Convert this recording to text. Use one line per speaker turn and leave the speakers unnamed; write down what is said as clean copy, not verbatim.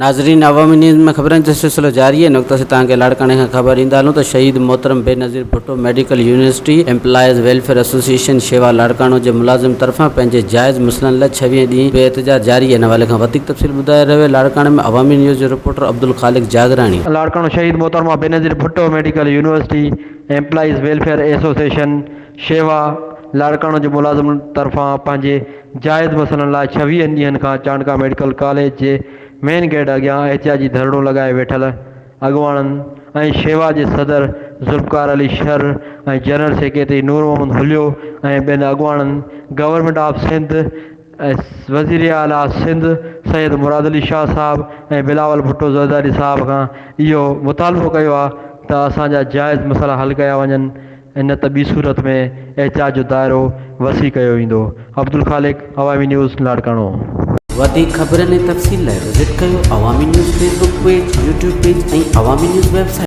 ناظرين عوامي نيوز ۾ خبرن جو سلسلو جاري آهي. هن وقت اسين توهان کي لاڙڪاڻي کان خبر ڏيندا هلون ته شهيد محترم Benazir Bhutto medical university employees welfare association شيوا لاڙڪاڻو جي ملازم طرفان پنهنجي جائز مسئلن لاء ڇويهين ڏينهن به احتجاج جاري آهي. ان حوالي کان وڌيڪ تفصيل ٻڌائي رهيو آهي لاڙڪاڻي ۾ عوامي نيوز جو رپورٽر عبدالخالق جاگراڻي.
لاڙڪاڻو شهيد محترمه Benazir Bhutto medical university employees welfare association شيوا لاڙڪاڻو جي ملازمن طرفان پنهنجي جائز مسئلن لاء ڇويهن ڏينهن کان چانڊڪا ميڊيڪل ڪاليج جي مين گيٽ اڳيان احتجاجي ڌرڻو لڳائي ويٺل اڳواڻن ۽ شيوا جي صدر ذوالفقار علي شر ۽ جنرل سيڪريٽري نور محمد هليو ۽ ٻين اڳواڻن گورنمينٽ آف سنڌ ۽ وزيراعليٰ سنڌ سيد مراد علي شاهه صاحب ۽ بلاول ڀٽو زرداري صاحب کان اهو مطالبو ڪيو آهي ته اسان جا جائز مسئلا حل ڪيا وڃن ۽ نه ته ٻي صورت ۾ احتجاج جو دائرو وسيع ڪيو ويندو. عبدالخالق، عوامي نيوز، لاڙڪاڻو.
وڌيڪ خبرن ۽ تفصيل لاء وزٽ ڪيو Awami news Facebook page, YouTube page ۽ Awami news website.